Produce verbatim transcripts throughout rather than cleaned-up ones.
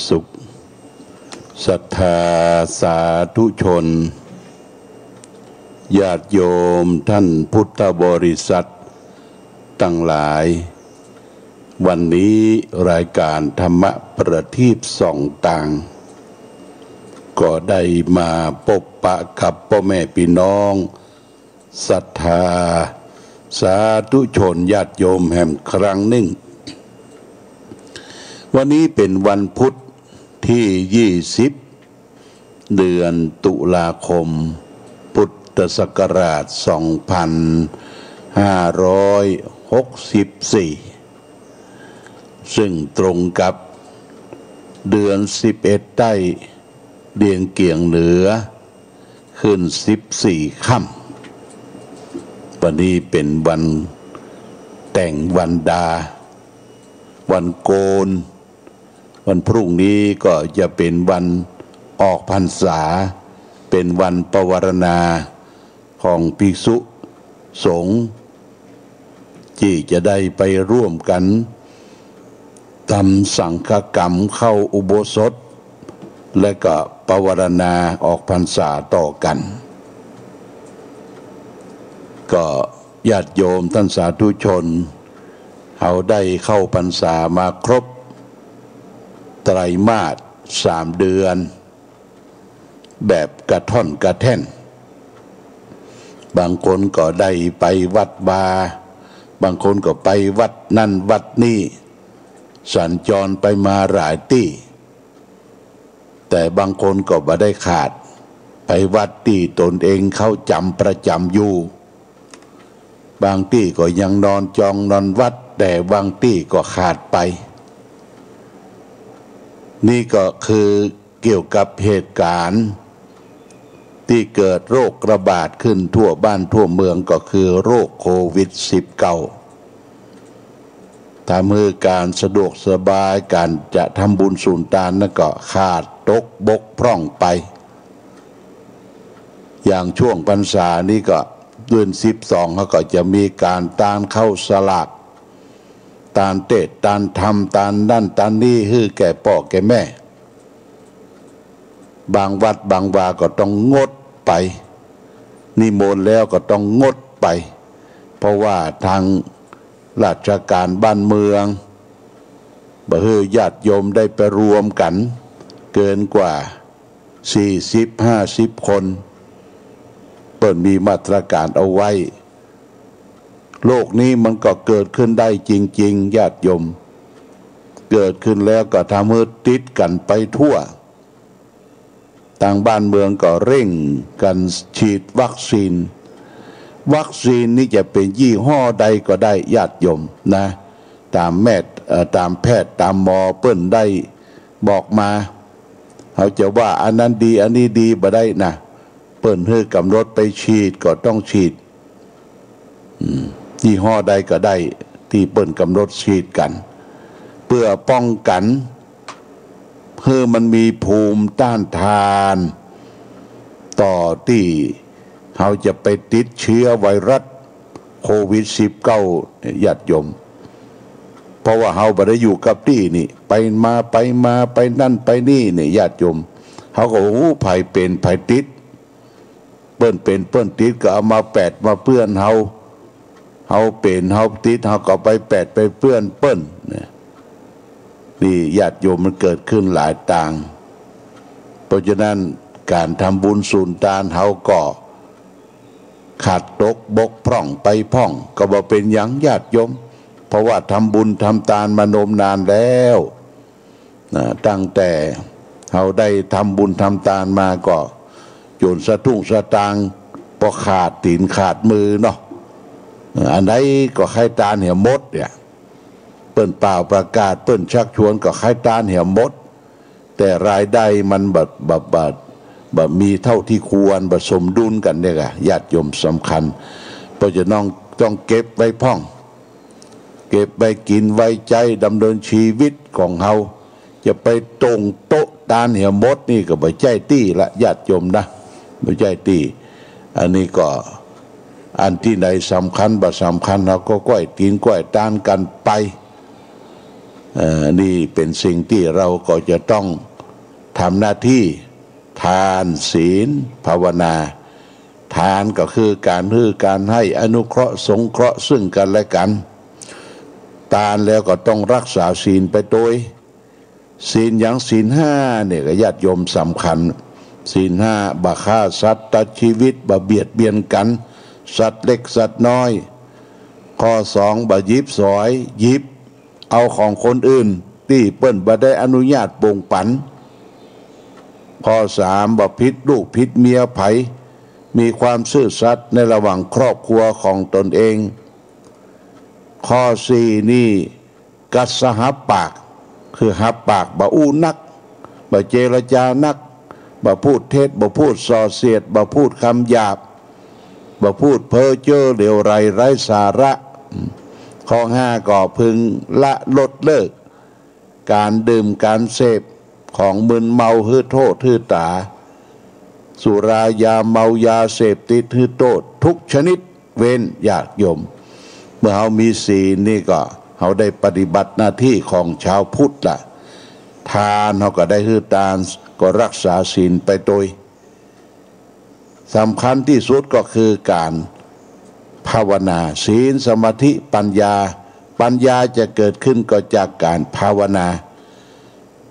สุข ศรัทธาสาธุชน ญาติโยมท่านพุทธบริษัทตังหลาย วันนี้รายก๋านธรรมะประทีปส่องตาง ก็ได้มาปะปะกับป้อแม่ปี้น้อง ศรัทธาสาธุชนญาติโยมแหมครั้งนึ่ง วันนี้เป๋นวันพุธตี้ยี่สิบ เดือนตุลาคม พุทธศักราชสองพันห้าร้อยหกสิบสี่ ซึ่งตรงกับเดือนสิบเอ็ดใต้ เรียงเกี่ยงเหนือ ขึ้นสิบสี่ค่ำ วันนี้เป๋นวันแต่งวันดา วันโกณ วันพรุ่งนี้ก็จะเป๋นวันออกพรรษา เป๋นวันปวารณาของภิกษุสงฆ์ ตี้จะได้ไปร่วมกั๋นทำสังฆกรรมเข้าอุโบสถ และก็ปวารณาออกพรรษาต่อกั๋น ก็ญาติโยมท่านสาธุชน เฮาได้เข้าพรรษามาครบไตรมาสสามเดือน แบบกระท่อนกระแท่น บางคนก็ได้ไปวัดวา บางคนก็ไปวัดนั่นวัดนี่ สัญจรไปมาหลายตี้ แต่บางคนก็บ่ได้ขาด ไปวัดตี้ตนเองเข้าจำประจ๋ำอยู่ บางตี้ก็ยังนอนจองนอนวัด แต่บางตี้ก็ขาดไป นี่ก็คือเกี่ยวกับเหตุก๋ารณ์ตี้เกิดโรคระบาดขึ้นทั่วบ้านทั่วเมือง ก็คือโรคโควิดสิบเก้า ทำหื้อก๋านสะดวกสบาย ก๋านจะทำบุญสูนตานนั้นก็ขาดตกบกพร่องไป อย่างช่วงพรรษานี้ก็เดือนสิบสอง เขาก็จะมีก๋านตานข้าวสลาก ตานเตศน์ ตานธรรม ตานนั่นตานนี่ หื้อแก่ป้อแก่แม่ บางวัดบางวาก็ต้องงดไป นิมนต์แล้วก็ต้องงดไป เพราะว่าทางราชก๋านบ้านเมือง บ่หื้อญาติโยมได้ไปรวมกั๋นเกินกว่าสี่สิบห้าสิบคน เปิ้นมีมาตรก๋านเอาไว้ โรคนี้มันก็เกิดขึ้นได้จริงๆ ญาติโยม เกิดขึ้นแล้วก็ทำหื้อติดกั๋นไปทั่ว ตางบ้านเมืองก็เร่งกั๋นฉีดวัคซีน วัคซีนนี่จะเป๋นยี่ห้อใดก็ได้ ญาติโยมนะ ต๋ามแม่ เอ่อ ต๋ามแพทย์ ต๋ามหมอเปิ้นได้บอกมา เฮาจะว่าอันนั้นดี อันนี้ดี บ่ได้นะ เปิ้นหื้อกำหนดไปฉีดก็ต้องฉีด อืม ยี่ห้อใดก็ได้ตี้เปิ้นกำหนดฉีดกั๋น เปื้อป้องกั๋นหื้อมันมีภูมิต้านทาน ต่อตี้เฮาจะไปติดเจื้อไวรัสโควิดสิบเก้า ญาติโยม เพราะว่าเฮาบ่ได้อยู่กับตี้นี่ ไปมา ไปมา ไปนั่นไปนี่นี่ ญาติโยม เฮาก็ โอ้ ใผเป๋นใผติด เปิ้นเป๋นเปิ้นติดก็เอามาแปดมาเปื้อนเฮา เฮาเป๋นเฮาติด เฮาก็ไปแปดไปเปื้อนเปิ้นนะ นี่ญาติโยมมันเกิดขึ้นหลายตาง เพราะฉะนั้นก๋านทำบุญสูนตานเฮาก็ขาดตกบกพร่องไปพ่อง ก็บ่เป๋นหยังญาติโยม เพราะว่าทำบุญทำตานมานมนานแล้ว นะ ตั้งแต่เฮาได้ทำบุญทำตานมาก็จ๋นสตุ้งสตางค์ปอขาดตี๋นขาดมือเนาะ อันใดก็ใค่ตานเหียหมดเนี่ย เปิ้นป่าวประกาศ เปิ้นชักชวนก็ใค่ตานเหียหมด แต่รายได้มันบ่ บ่ บ่ บ่มีเต้าตี้ควร บ่สมดุลกั๋นเนี่ยกะ ญาติโยม สำคัญ เพราะฉะนั้นต้องเก็บไว้พ่อง เก็บไว้กิ๋นไว้ใจ๊ดำเนินชีวิตของเฮา จะไปตรงโต๊ะตานเหียหมดนี่ก็บ่ใจ้ตี้ละ ญาติโยมนะ บ่ใจ้ตี้ อันนี้ก็ อันตี้ไหนสำคัญบ่สำคัญ เฮาก็ก้อยตี๋นก้อยตานกั๋นไป เอ่อ นี่เป๋นสิ่งตี้เฮาก็จะต้องทำหน้าตี้ ทาน ศีล ภาวนา ทานก็คือก๋านหื้อก๋านหื้อ อนุเคราะห์สงเคราะห์ซึ่งกั๋นและกั๋น ตานแล้วก็ต้องฮักษาศีลไปตวย ศีลหยัง ศีลห้าเนี่ยก็ญาติโยมสำคัญ ศีลห้า บ่ฆ่าสัตว์ตัดจีวิต บ่เบียดเบียนกั๋น สัตว์เล็กสัตว์น้อย ข้อสอง บ่หยิบสอย หยิบเอาของคนอื่นตี้เปิ้นบ่ได้อนุญาตปงปั๋น ข้อสาม บ่ผิดลูกผิดเมียใผ มีความซื่อสัตย์ในระหว่างครอบครัวของตนเอง ข้อสี่นี่ กั๋ดสะหับปาก คือหับปาก บ่อู้นัก บ่เจรจานัก บ่พูดเท็จ บ่พูดส่อเสียด บ่พูดกำหยาบ บ่พูดเพ้อเจ้อเหลวไหลไร้สาระ ข้อห้าก็พึงละลดเลิก ก๋านดื่มก๋านเสพของมึนเมาหื้อโต้ษหื้อต๋า สุรา ยาเมา ยาเสพติดหื้อโต้ษทุกชนิด เว้น ญาติโยม เมื่อเฮามีศีลนี่ก็เฮาได้ปฏิบัติหน้าตี้ของชาวพุทธละ ทานเฮาก็ได้หื้อตาน ก็ฮักษาศีลไปตวย สำคัญตี้สุดก็คือก๋านภาวนา ศีล สมาธิ ปัญญา ปัญญาจะเกิดขึ้นก็จากก๋านภาวนา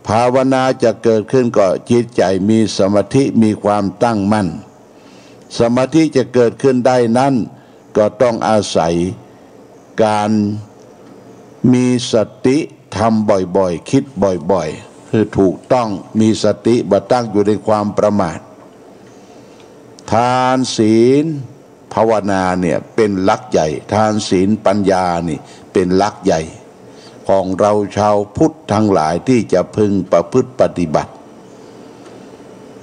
ภาวนาจะเกิดขึ้นก็จิตใจ๋มีสมาธิ มีความตั้งมั่น สมาธิจะเกิดขึ้นได้นั้น ก็ต้องอาศัยก๋านมีสติ ทำบ่อยๆ คิดบ่อยๆ หื้อถูกต้อง มีสติ บ่ตั้งอยู่ในความประมาท ทาน ศีล ภาวนาเนี่ยเป๋นหลักใหญ่ ทาน ศีล ปัญญานี่เป๋นหลักใหญ่ ของเฮาชาวพุทธตังหลายตี้จะพึงประพฤติปฏิบัติ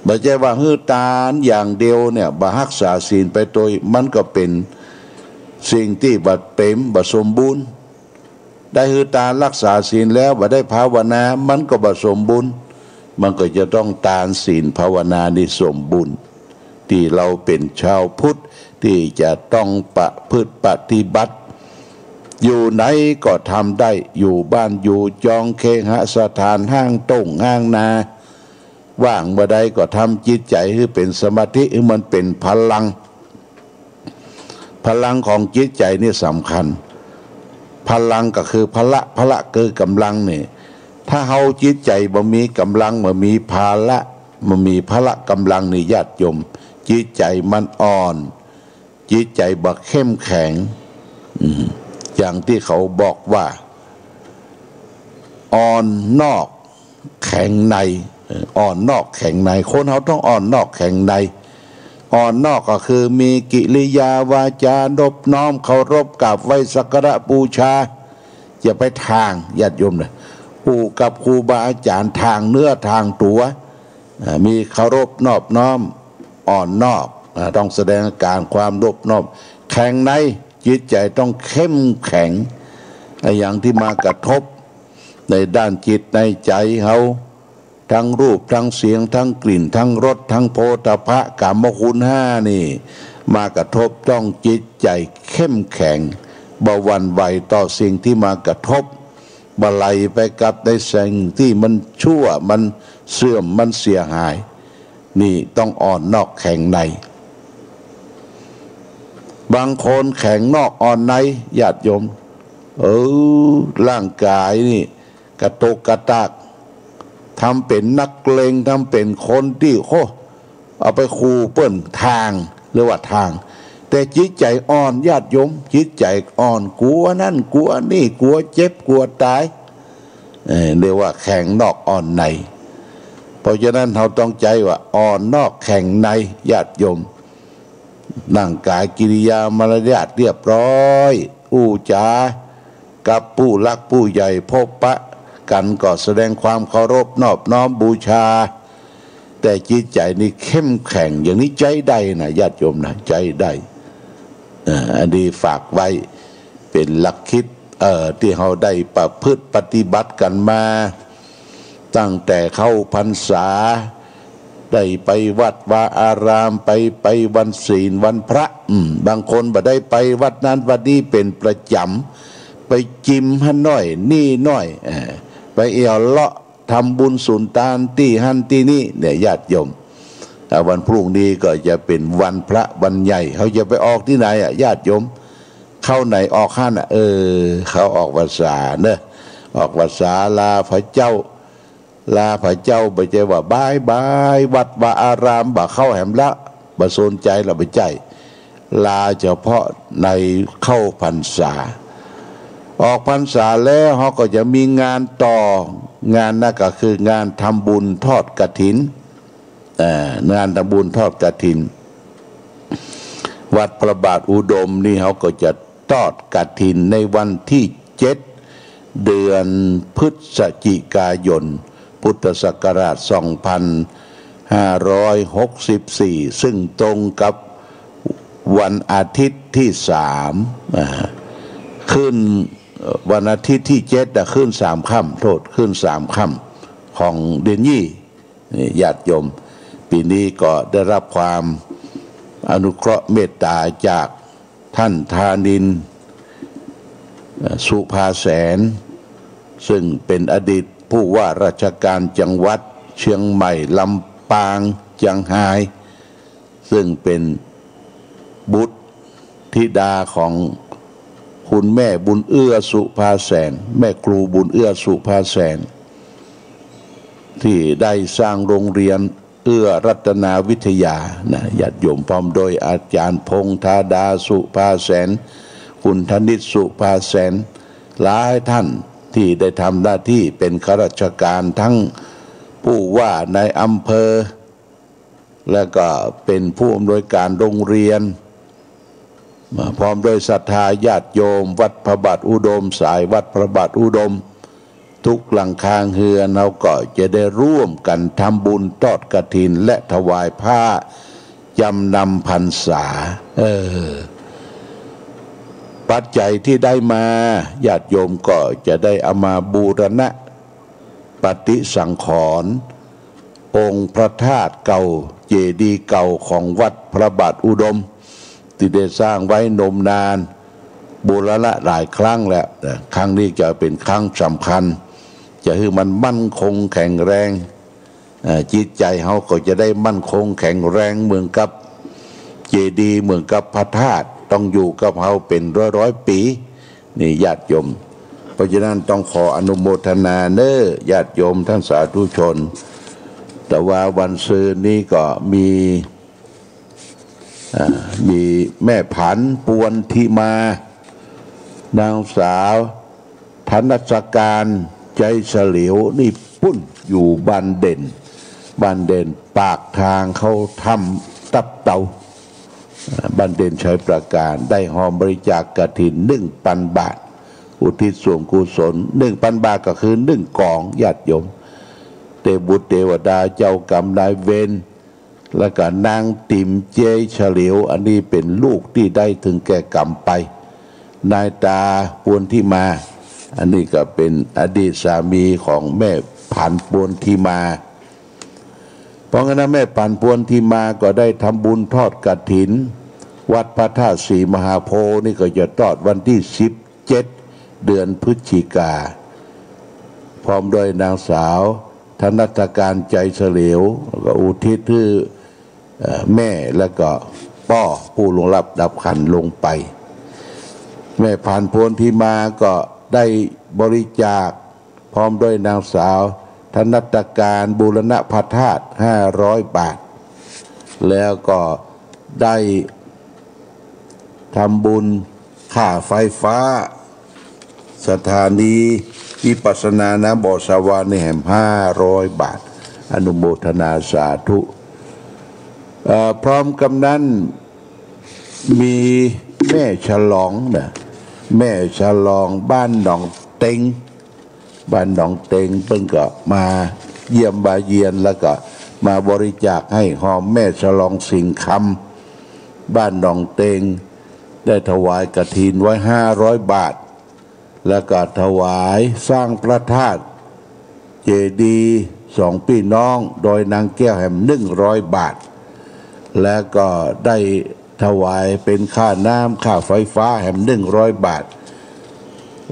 บ่ใจ้ว่าหื้อตานอย่างเดียวเนี่ย บ่ฮักษาศีลไปตวย มันก็เป๋นสิ่งตี้บ่เป๋ม บ่สมบูรณ์ ได้หื้อตานฮักษาศีลแล้ว บ่ได้ภาวนา มันก็บ่สมบูรณ์ มันก็จะต้องตาน ศีล ภาวนานี่สมบูรณ์ ตี้เฮาเป๋นชาวพุทธตี้จะต้องประพฤติปฏิบัติ อยู่ไหนก็ทำได้ อยู่บ้านอยู่จอง เคหสถาน ห้างโต้งห้างนา ว่างเมื่อใดก็ทำจิตใจ๋หื้อเป๋นสมาธิ หื้อมันเป๋นพลัง พลังของจิตใจ๋นี่สำคัญ พลังก็คือพละ พละคือกำลังนี่ ถ้าเฮาจิตใจ๋บ่มีกำลัง บ่มีพละ บ่มีพละกำลังนี่ญาติโยม จิตใจ๋มันอ่อน จิตใจ๋บ่เข้มแข็ง อืม อย่างตี้เขาบอกว่า อ่อนนอกแข็งใน เอ่อ อ่อนนอกแข็งใน คนเฮาต้องอ่อนนอกแข็งใน อ่อนนอกก็คือมีกิริยาวาจานบน้อมเคารพกราบไหว้สักการะบูชา อย่าไปถ่าง ญาติโยมนะ อู้กับครูบาอาจ๋ารย์ถ่างเนื้อถ่างตั๋ว อ่า มีเคารพนอบน้อม อ่อนนอก อ่า ต้องแสดงอาก๋านความนบน้อม แข็งใน จิตใจ๋ต้องเข้มแข็ง อะหยังตี้มากระทบในด้านจิตในใจ๋เฮา ตังรูป ตังเสียง ตังกลิ่น ตังรส ตังโผฏฐัพพะ กามคุณห้านี่ มากระทบต้องจิตใจ๋เข้มแข็ง บ่หวั่นไหวต่อสิ่งตี้มากระทบ บ่ไหลไปกับในสิ่งตี้มันชั่ว มันเสื่อม มันเสียหาย นี่ต้องอ่อนนอกแข็งใน บางคนแข็งนอกอ่อนใน ญาติโยม เออ ร่างก๋ายนี่กระตกกระตาก ทำเป๋นนักเลง ทำเป๋นคนตี้ โอ้ เอาไปขู่เปิ้นถ่าง เรียกว่าถ่าง แต่จิตใจ๋อ่อน ญาติโยม จิตใจ๋อ่อน กั๋วนั่นกั๋วนี่ กั๋วเจ็บกั๋วต๋าย เอ่อ เรียกว่าแข็งนอกอ่อนใน เพราะฉะนั้นเฮาต้องใจ๊ว่าอ่อนนอกแข็งใน ญาติโยม ร่างก๋ายกิริยามารยาทเรียบร้อย อู้จ๋ากับผู้หลักผู้ใหญ่พบปะกั๋นก็แสดงความเคารพนอบน้อมบูชา แต่จิตใจ๋นี่เข้มแข็ง อย่างนี้ใจ๊ได้นะ ญาติโยมนะ ใจ๊ได้ เอ่อ อันนี้ฝากไว้เป๋นหลักคิด เอ่อ ตี้เฮาได้ประพฤติปฏิบัติกั๋นมา ตั้งแต่เข้าพรรษา ได้ไปวัดวาอาราม ไป ไปวันศีลวันพระ อืม บางคนบ่ได้ไปวัดนั้นวัดนี้เป๋นประจ๋ำ ไปจิมหั้นหน้อย นี่หน้อย เอ่อ ไปเอี่ยวเลาะทำบุญสุนตานตี้หั้นตี้นี่ เนี่ย ญาติโยม อ่า วันพรุ่งนี้ก็จะเป๋นวันพระวันใหญ่ เขาจะไปออกตี้ไหนอะ ญาติโยม เข้าไหนออกหั้นอะ เออ เขาออกพรรษาเนอะ ออกพรรษาลาพระเจ้า ลาพระเจ้า บ่ใจ้ว่าบายบายวัดวาอาราม บ่เข้าแหมละ บ่สนใจ๋ละ บ่ใจ้ ลาเฉพาะในเข้าพรรษา ออกพรรษาแล้วเขาก็จะมีงานต่อ งานนั้นก็คืองานทำบุญทอดกฐิน อ่า งานทำบุญทอดกฐิน วัดพระบาทอุดมนี่เขาก็จะทอดกฐินในวันตี้เจ็ด เดือนพฤศจิกายน พุทธศักราชสองพันห้าร้อยหกสิบสี่ ซึ่งตรงกับวันอาทิตย์ตี้สาม อ่า ขึ้น เอ่อ วันอาทิตย์ตี้เจ็ดอะ ขึ้นสามค่ำ โทษ ขึ้นสามค่ำของเดือนยี่ นี่ ญาติโยม ปี๋นี้ก็ได้ฮับความอนุเคราะห์เมตต๋าจากต้านธานินทร์ เอ่อ สุภาแสน ซึ่งเป๋นอดีตผู้ว่าราชการจังหวัดเจียงใหม่ ลำปาง เจียงฮาย ซึ่งเป๋นบุตรธิดาของคุณแม่บุญเอื้อสุภาแสน แม่ครูบุญเอื้อสุภาแสน ตี้ได้สร้างโรงเรียนเอื้อรัตนาวิทยานะ ญาติโยม พร้อมโดยอาจ๋ารย์พงษ์ธาดาสุภาแสน คุณธนิตสุภาแสน หลายต้านตี้ได้ทำหน้าตี้เป๋นข้าราชการ ตึงผู้ว่านายอำเภอ แล้วก็เป๋นผู้อำนวยการโรงเรียน มาพร้อมโดยศรัทธาญาติโยมวัดพระบาทอุดม สายวัดพระบาทอุดม ทุกหลังคาเฮือน เขาก็จะได้ร่วมกั๋นทำบุญทอดกฐินและถวายผ้าจำนำพรรษา เออ ปัจจัยตี้ได้มา ญาติโยมก็จะได้เอามาบูรณะปฏิสังขรณ์ องค์พระธาตุเก่า เจดีย์เก่าของวัดพระบาทอุดม ตี้ได้สร้างไว้นมนาน บูรณะหลายครั้งแล้วนะ ครั้งนี้จะเป๋นครั้งสำคัญ จะหื้อมันมั่นคงแข็งแรง เอ่อ จิตใจ๋เฮาก็จะได้มั่นคงแข็งแรงเหมือนกับเจดีย์ เหมือนกับพระธาตุ ต้องอยู่กับเฮาเป๋นร้อยๆ ปี๋ นี่ญาติโยม เพราะฉะนั้นต้องขออนุโมทนาเน้อญาติโยมต้านสาธุชน แต่ว่าวันซืนนี้ก็มี อ่า มีแม่ผัน ปวนทิมา นางสาวธนัสการ ใจเฉลียว นี่ปุ้น อยู่บ้านเด่น บ้านเด่นปากตางเข้าถ้ำตับเต่า อ่า บ้านเด่นชัยปราการ ได้ฮอมบริจาคกฐินหนึ่งปันบาท อุทิศส่วนกุศล หนึ่งปันบาทก็คือหนึ่งก๋อง ญาติโยม เตวบุตรเตวดา เจ้ากรรมนายเวร แล้วก็นางติ๋ม เจ๊เฉลียว อันนี้เป๋นลูกตี้ได้เถิงแก่กรรมไป นายตา ปวนทิมา อันนี้ก็เป๋นอดีตสามีของแม่ผัน ปวนทิมา เพราะงั้นนะ แม่ผัน ปวนทิมา ก็ได้ทำบุญทอดกฐิน วัดพระธาตุศรีมหาโพธิ์ นี่ก็จะทอดวันตี้สิบเจ็ด เดือนพฤศจิกา พร้อมด้วยนางสาวธนัสการ ใจเฉลียว แล้วก็อุทิศหื้อ เอ่อ แม่แล้วก็ป้อผู้ล่วงลับดับขันธ์ลงไป แม่ผัน ปวนทิมา ก็ได้บริจาค พร้อมด้วยนางสาวธนัสการ บูรณะพระธาตุห้าร้อยบาท แล้วก็ได้ทำบุญค่าไฟฟ้า สถานีวิปัสสนาน้ำบ่อสะวานี่แหมห้าร้อยบาท อนุโมทนาสาธุ เอ่อ พร้อมกำนั้นมีแม่ฉลองนะ แม่ฉลองบ้านหนองเต็ง บ้านหนองเต็งเปิ้นก็มาเยี่ยมมาเยียน แล้วก็มาบริจาคหื้อฮอม แม่ฉลองสิงห์คำ บ้านหนองเต็ง ได้ถวายกฐินไว้ห้าร้อยบาท แล้วก็ถวายสร้างพระธาตุเจดีย์สองพี่น้องดอยนางแก้วแหมหนึ่งร้อยบาท แล้วก็ได้ถวายเป๋นค่าน้ำค่าไฟฟ้าแหมหนึ่งร้อยบาท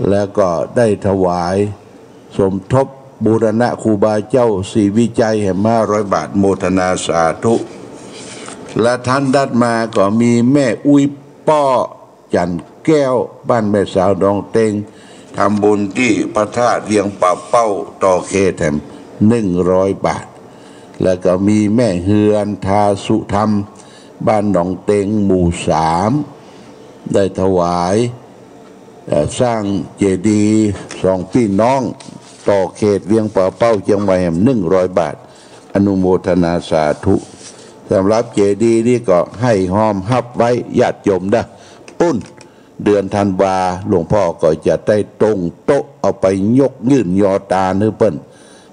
แล้วก็ได้ถวาย สมทบบูรณะครูบาเจ้าศรีวิชัยแหมห้าร้อยบาท โมทนาสาธุ และท่านถัดมาก็มีแม่อุ๊ยป้อจันแก้ว บ้านแม่สาวหนองเต็ง ทำบุญตี้พระธาตุเวียงป่าเป้า ต่อเขตแหมหนึ่งร้อยบาท แล้วก็มีแม่เฮือนทาสุธรรม บ้านหนองเต็ง หมู่สาม ได้ถวาย เอ่อ สร้างเจดีย์สองพี่น้อง ต่อเขตเวียงป่าเป้า เจียงใหม่แหมหนึ่งร้อยบาท อนุโมทนาสาธุ สำหรับเจดีย์นี่ก็หื้อฮอมฮับไว้ญาติโยมนะ ปุ้น เดือนธันวา หลวงพ่อก็จะได้ตรงโต๊ะเอาไปยกยื่นยอตานหื้อเปิ้น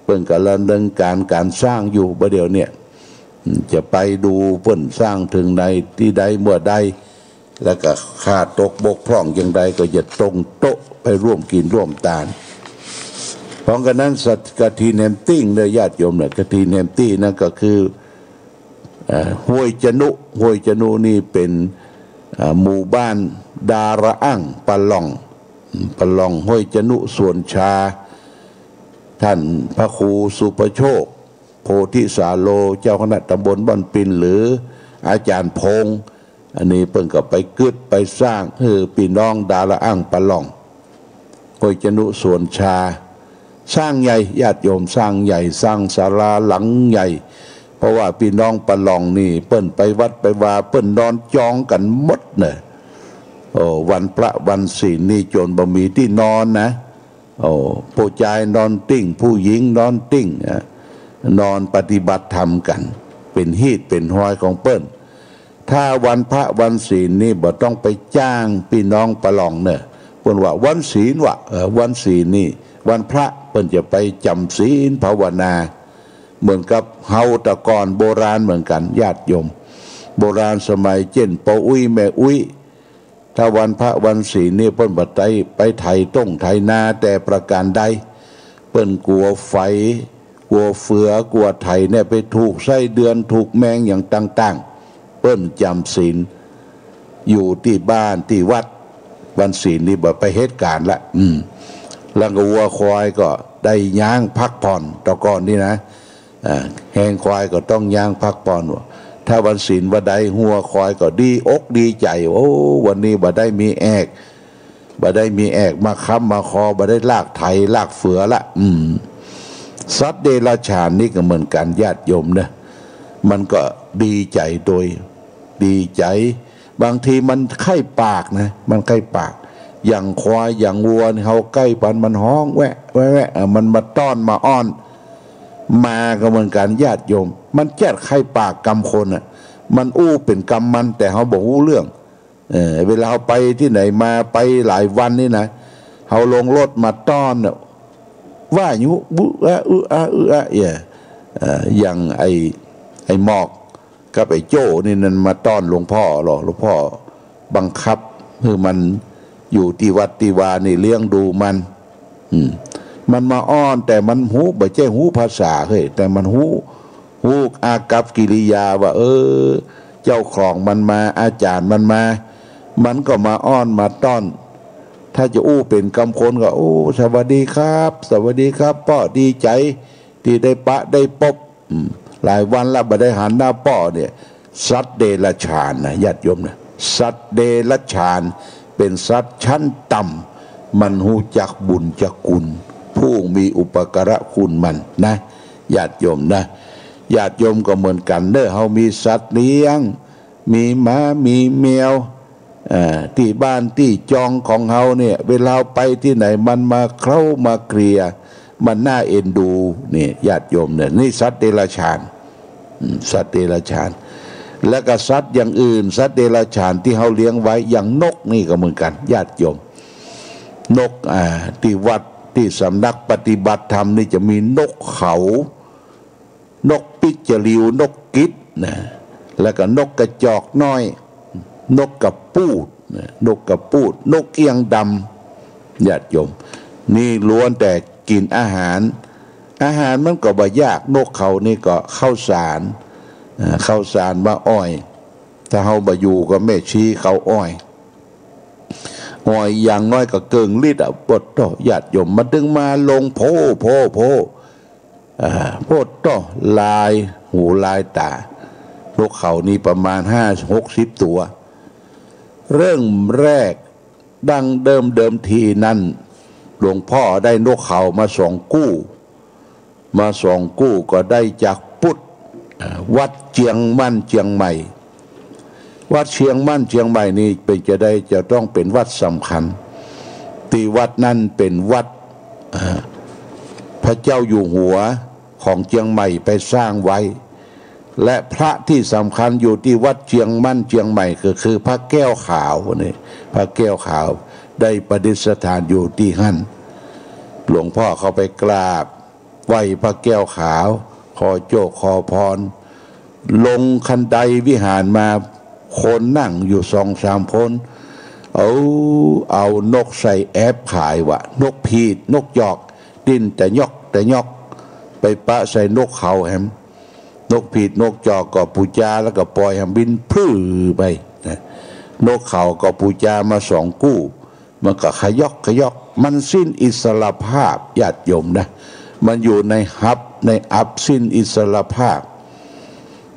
เปิ้นก็ดำเนินก๋านก๋านสร้างอยู่บ่าเดี่ยวเนี่ย จะไปดูเปิ้นสร้างเถิงไหนตี้ใดเมื่อใด แล้วก็ขาดตกบกพร่องอย่างใดก็จะตรงโต๊ะไปร่วมกิ๋นร่วมตาน เพราะฉะนั้นกฐินแหมตี้เน่อญาติโยมเนี่ย กฐินแหมตี้นั่นก็คือ เอ่อ ห้วยจะนุ ห้วยจะนุนี่เป๋น เอ่อ หมู่บ้านดาระอั้งป่าหล่อง ป่าหล่อง ห้วยจะนุ สวนชา ท่านพระครูสุภโชค โพธิสาโล เจ้าคณะตำบลบ้านปิน หรืออาจารย์พงษ์ อันนี้เปิ้นก็ไปกึ๊ดไปสร้างหื้อพี่น้องดาระอั้งป่าหล่อง ห้วยจะนุ สวนชา สร้างใหญ่ญาติโยม สร้างใหญ่ สร้างศาลาหลังใหญ่ เพราะว่าพี่น้องป่าหล่องนี่เปิ้นไปวัดไปวา เปิ้นนอนจองกั๋นหมดเน่อ โอ้ วันพระวันศีลนี่จนบ่มีตี้นอนนะ โอ้ ผู้จายนอนติ้ง ผู้หญิงนอนติ้ง อ่ะ นอนปฏิบัติธรรมกั๋น เป๋นฮีตเป๋นฮอยของเปิ้น ถ้าวันพระวันศีลนี่บ่ต้องไปจ้างพี่น้องป่าหล่องเน่อ เปิ้นว่าวันศีลวะ เออ วันศีลนี่ วันพระเปิ้นจะไปจ๋ำศีลภาวนา เหมือนกับเฮาแต่ก่อนโบราณเหมือนกั๋นญาติโยม โบราณสมัยเจ้นป้ออุ๊ยแม่อุ๊ย ถ้าวันพระวันศีลนี่เปิ้นบ่ได้ไปไถต้งไถนาแต่ประการใด เปิ้นกั๋วไฝ กั๋วเฟือ กั๋วไถเนี่ยไปถูกไส้เดือนถูกแมงอย่างต่างๆ เปิ้นจ๋ำศีลอยู่ตี้บ้านตี้วัด วันศีลนี่บ่ไปเหตุก๋ารณ์ละ อืม แล้วก็วัวควายก็ได้ย้างพักผ่อน แต่ก่อนนี่นะ อ่า แฮงควายก็ต้องย้างพักผ่อน ถ้าวันศีลวันใดวัวควายก็ดีอกดีใจ๋ โอ้ วันนี้บ่ได้มีแอก บ่ได้มีแอกมาค้ำมาคอ บ่ได้ลากไถลากเฟือละ อืม สัตว์เดรัจฉานนี่ก็เหมือนกั๋นญาติโยมเน่อ มันก็ดีใจ๋โดย ดีใจ๋ บางทีมันใค่ปากนะ มันใค่ปาก อย่างควายอย่างวัวนี่เฮาใก้ปันมันฮ้องแวะ แวะ แวะ เออ มันมาต้อนมาอ้อน หมาก็เหมือนกั๋นญาติโยม มันแจ๊ดใค่ปากกำคนน่ะ มันอู้เป๋นกำมัน แต่เฮาบ่ฮู้เรื่อง เออ เวลาเฮาไปตี้ไหนมา ไปหลายวันนี่นะ เฮาลงรถมาต้อนน่ะ ว่าอยู่ อึอะ อึอะ อึอะ เอี่ย เอ่อ อย่างไอ้ ไอ้หมอก กับไอ้โจ้นี่นั่นมาต้อนหลวงพ่อหรอ หลวงพ่อบังคับหื้อมันอยู่ตี้วัดตี้วานี่เลี้ยงดูมัน อืม มันมาอ้อน แต่มันฮู้ บ่ใจ้ฮู้ภาษาเฮ้ย แต่มันฮู้ ฮู้อากัปกิริยาว่า เออ เจ้าของมันมา อาจ๋ารย์มันมา มันก็มาอ้อนมาต้อน ถ้าจะอู้เป๋นกำคนก็ โอ้ สวัสดีครับ สวัสดีครับ ป้อ ดีใจ๋ตี้ได้ปะได้ปบ อืม หลายวันละบ่ได้หันหน้าป้อเนี่ย สัตว์เดรัจฉานนะญาติโยมนะ สัตว์เดรัจฉานเป๋นสัตว์ชั้นต่ำ มันฮู้จักบุญจักคุณ ผู้มีอุปการะคุณมันนะ ญาติโยมนะ ญาติโยมก็เหมือนกั๋นเน่อ เฮามีสัตว์เลี้ยง มีหมา มีแมว เอ่อ ตี้บ้านตี้จองของเฮาเนี่ย เวลาไปตี้ไหนมันมาเคล้ามาเคลียร์ มันน่าเอ็นดู นี่ญาติโยมเนี่ย นี่สัตว์เดรัจฉาน อืม สัตว์เดรัจฉาน แล้วก็สัตว์อย่างอื่น สัตว์เดรัจฉานตี้เฮาเลี้ยงไว้ อย่างนกนี่ก็เหมือนกั๋นญาติโยม นก อ่า ตี้วัดตี้สำนักปฏิบัติธรรมนี่จะมีนกเขา นกปิ๊กจาริว นกกิดนะ แล้วก็นกกระจอกน้อย นกกระปูดนะ นกกระปูด นกเอี้ยงดำ ญาติโยม นี่ล้วนแต่กิ๋นอาหาร อาหารมันก็บ่ยาก นกเขานี่ก็ข้าวสาร อ่า ข้าวสารมาอ้อย ถ้าเฮาบ่อยู่ก็แม่ชีเขาอ้อย อ่อยอย่างน้อยก็เกิ่งลิตรอะ โผดโต้ ญาติโยม มันตึงมาลงโผ โผ โผ อ่า โผดโต้ ลายหูลายต๋า นกเขานี่ประมาณห้าหกสิบตั๋ว เริ่มแรกดั้งเดิมเดิมทีนั้น หลวงพ่อได้นกเขามาสองกู้ มาสองกู้ก็ได้จากปุด อ่า วัดเจียงมั่นเจียงใหม่ วัดเจียงมั่นเจียงใหม่นี่เป๋นจะได้ จะต้องเป๋นวัดสำคัญ ตี้วัดนั้นเป๋นวัด อ่า พระเจ้าอยู่หัวของเจียงใหม่ไปสร้างไว้ และพระที่สำคัญอยู่ตี้วัดเจียงมั่นเจียงใหม่ก็คือพระแก้วขาวนี่ พระแก้วขาวได้ประดิษฐานอยู่ตี้หั้น หลวงพ่อเข้าไปกราบไหว้พระแก้วขาว ขอโจคขอพร ลงคันไดวิหารมา คนนั่งอยู่สองสามคน เอา เอานกใส่แอบขายว่ะ นกผีดนกจอก ดิ้นตะยอกตะยอก ไปปะใส่นกเขาแหม นกผีดนกจอกก็ปู๋จาแล้วก็ปล่อยแหมบินพลื่อไปนะ นกเขาก็ปู๋จามาสองกู้ มันก็ขยอกขยอก มันสิ้นอิสรภาพ ญาติโยมนะ มันอยู่ในฮับในอับสิ้นอิสรภาพ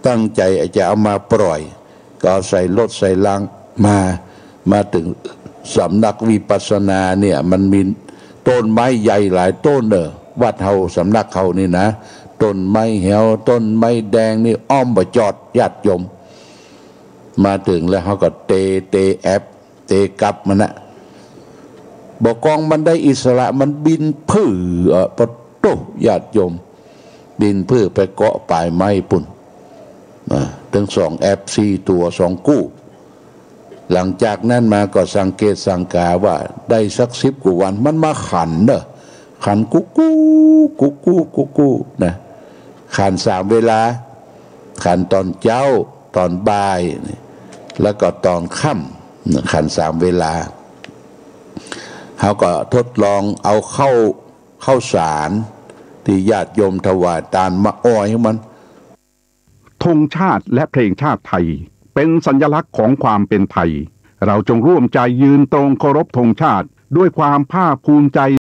ตั้งใจ๋จะเอามาปล่อย ก็เอาใส่รถใส่ลังมา มาเถิงสำนักวิปัสสนาเนี่ย มันมีต้นไม้ใหญ่หลายต้นเน่อ วัดเฮาสำนักเฮานี่นะ ต้นไม้แหว ต้นไม้แดงนี่อ้อมบ่จอด ญาติโยม มาเถิงแล้วเฮาก็เต เตแอบ เตกับมันนะ บ่กองมันได้อิสระ มันบินพลื่อ เออ โผดโต้ ญาติโยม บินพลื่อไปเกาะป๋ายไม้ปุ้น อ่า ตึงสองแอบสี่ตั๋วสองกู้ หลังจากนั้นมาก็สังเกตสังกาว่าได้สักสิบกว่าวัน มันมาขันเน่อ ขันกุ๊กกู้ กุ๊กกู้ กุ๊กกู้นะ ขันสามเวลา ขันต๋อนเจ๊า ต๋อนบ่าย แล้วก็ต๋อนค่ำ ขันสามเวลา เฮาก็ทดลองเอาข้าว ข้าวสารตี้ญาติโยมถวายตานมาอ่อยหื้อมัน ธงชาติและเพลงชาติไทย เป็นสัญลักษณ์ของความเป็นไทย เราจงร่วมใจยืนตรงเคารพธงชาติ ด้วยความภาคภูมิใจ